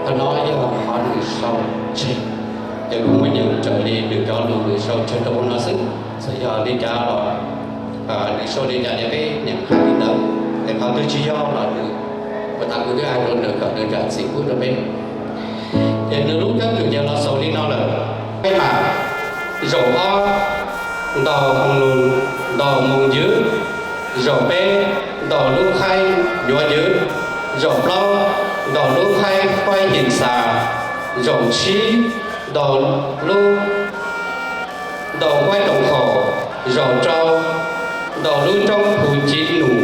Qhov no yog qhov nws sau tseg, ces kuv muab nyeem raws li nws cov lus nws sau tseg rau hauv no xwb. Txawm yog li cas los nws sau li cas ces peb nyeem hais li ntawd, es qhov twg tsis yog los nws, puas tas kuv twb hais rau nws kom nws zam txim pub rau peb. Ces nws lub keeb kwm ces los xaus li no lawm. Peb mas zaum ob, ntaus moo lus, ntaus moo ywv. Zaum peb, ntaus lub khaib nyuav ywv. Zaum plaub, ntaus lub khaib faib him xas. Zaum tsib, ntaus lub, ntaus faib toom khaum. Zaum rau, ntaus lub roob phu ci num,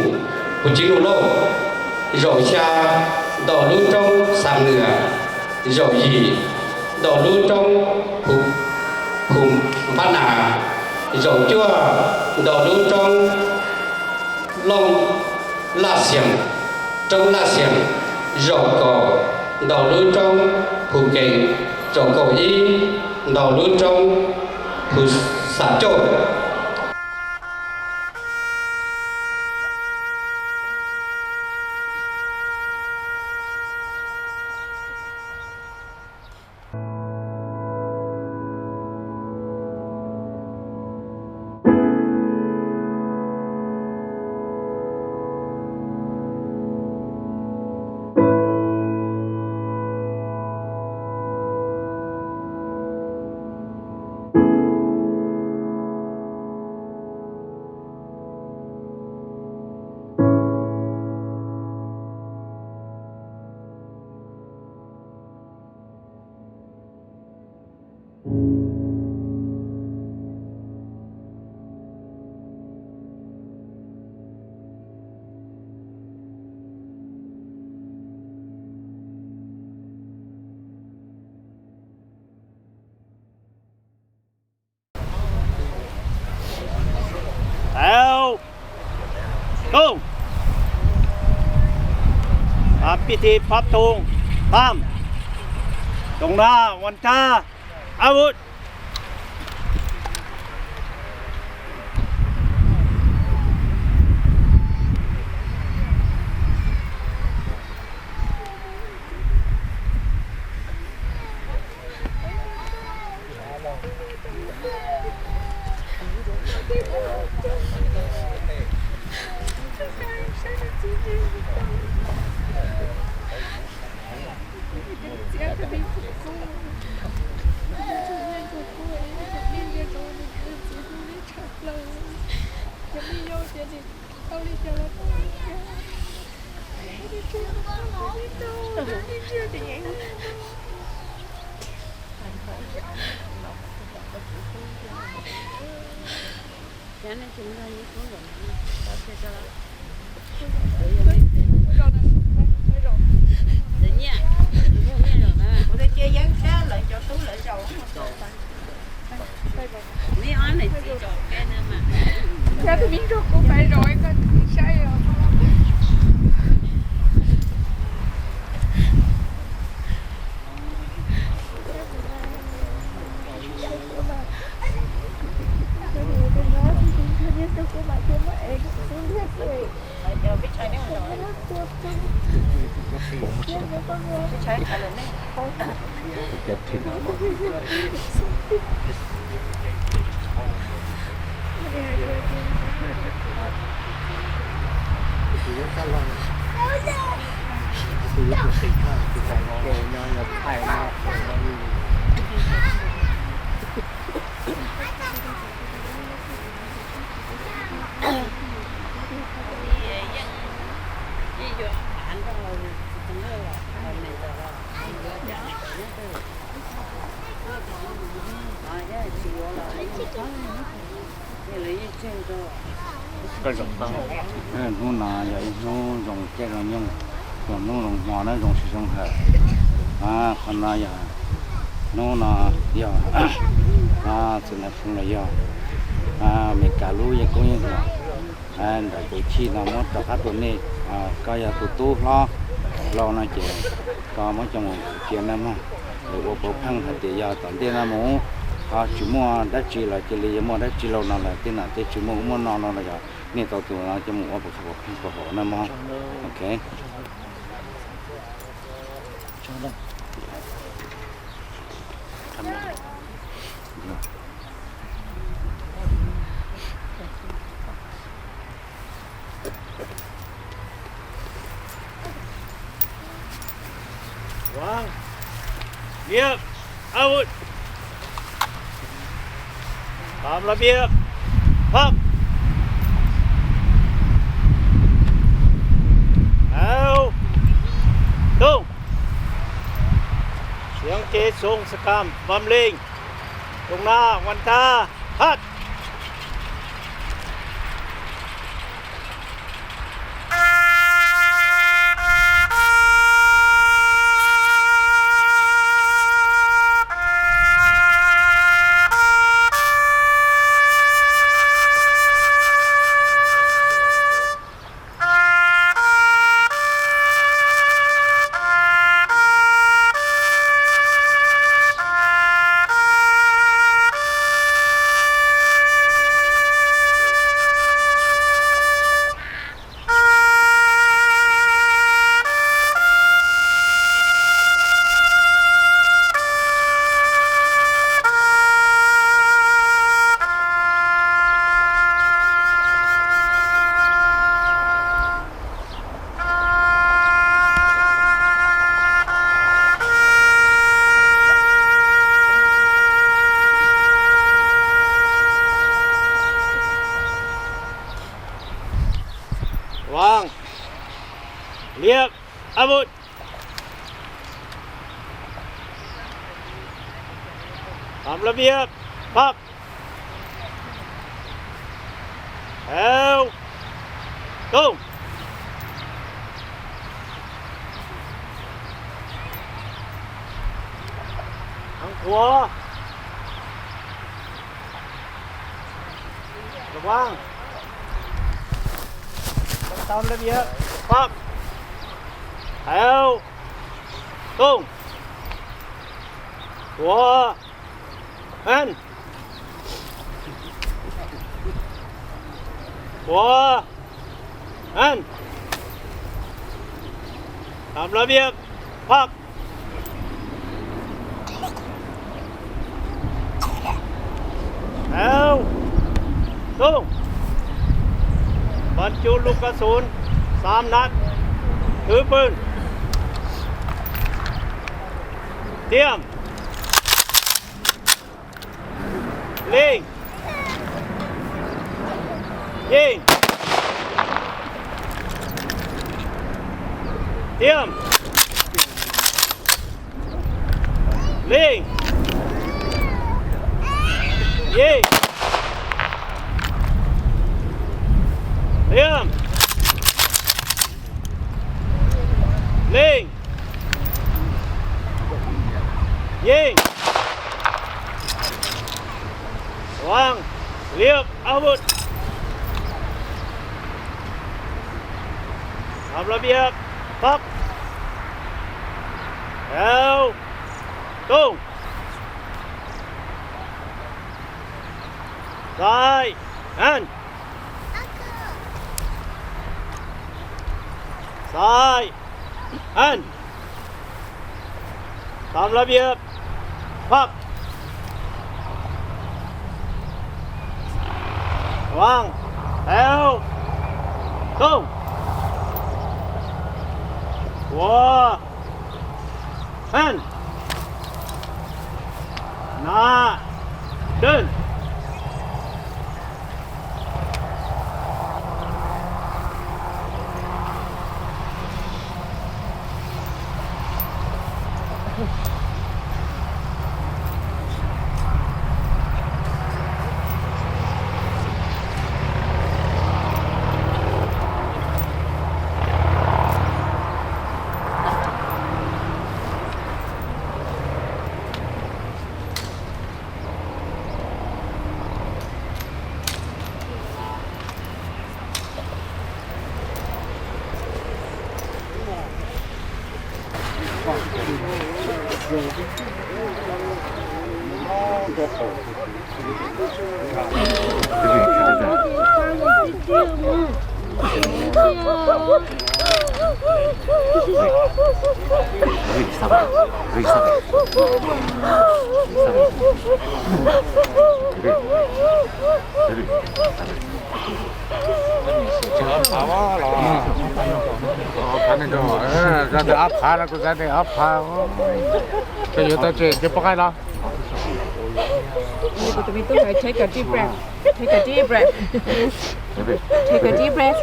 phu ci num lauj. Zaum xya, ntaus lub roob xa nwam. Zaum yim, ntaus lub roob phu npab nas. Zaum cuaj, ntaus lub roob looj laj xiam, roob laj xiam. Zaum kaum, ntaus lub roob phu kees. Zaum kaum ib, ntaus lub roob phu xam cauj. Pib thi phab thoo, tam, toom na, ua nrag, ab vut. Cab tus me nrog kuv pais zaum ib koj saib os. Hnub no yog ib hnub zoo caij zoo nyoog, zoo hnub zoo hmo na, zoo siab zoo hawm. Qhov no yog, hnub no yog txiv Nais Phoo los yog Amelikas lub yeeb koob yeeb hluas ntawm tus chij no muab rov qab rau nej. Koj yog tus tub hlob hlau no ces koj muab coj mus cia na mog. Lawv ua pauv pheej hais tias yog tom ntej no mus ho tsis muaj dab tsi los cia li yuav muaj dab tsi lauj no lawm, tej nam tej tsis muaj ub muaj no no los yog nej tau tus no coj mus ua pauv pheej pauv hauv na mog. Ok. Vang, liab, aw, ua, txam las vias, phab, aw, tooj, siav kev soo xab kam vam leej, tooj na vas tag, phab. Vang, liab, aw, ua, txam las vias, phab, aw, tooj, heev qhuav, vang, txam las vias, phab, aw, tooj, qhuav, heev, qhuav, heev, txam las vias, phab, aw, tooj, bắn trúng lub cỏ sốn, xám nát, thứ pưng, tiêm, leej, yeej, tiêm, leej, yeej, tiêm, leej, yeej, vang, liab, aw, ua, txam las vias, phab, aw, tooj, xaim, heev, xaim, heev, txam las vias, phab, vang, aw, tooj, qhuav, heev, na, dej. Ob phav no, kuv xav tias ob phav, koj yuav tau tsis, cov poj qaib los? Take a deep breath. Take a deep breath. Take a deep breath.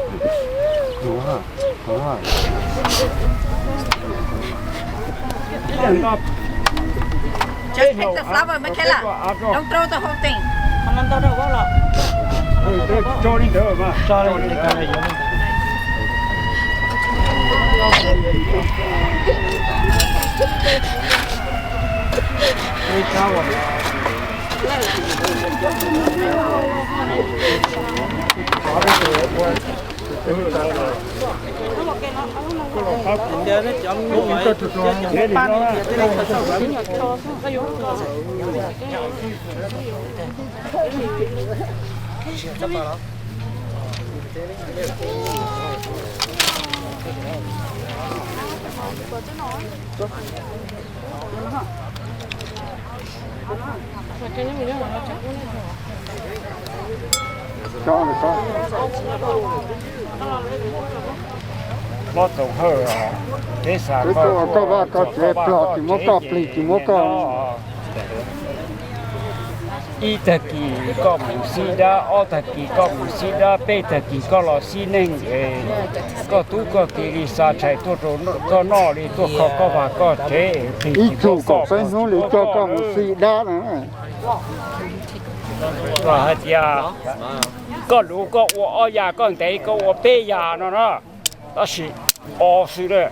Just take the flower, Michaela. Don't throw the whole thing. Hlob Txoov Hawj, peb xav koj ua koj vaj koj tsev, plig tsis muab koj, plig tsis muab koj. Ib tag kis koj mus xib dab, ob tag kis koj mus xib dab, peb tag kis koj los xib neeg es koj tub koj ki li xa tshais tuaj rau koj noj li, tuaj kho koj vaj koj tsev, plig tsis muab koj, plig tsis muab koj. Hais tias koj luv koj ua ob yam, koj ntev koj ua peb yam no na, tab sis o xwb lawm.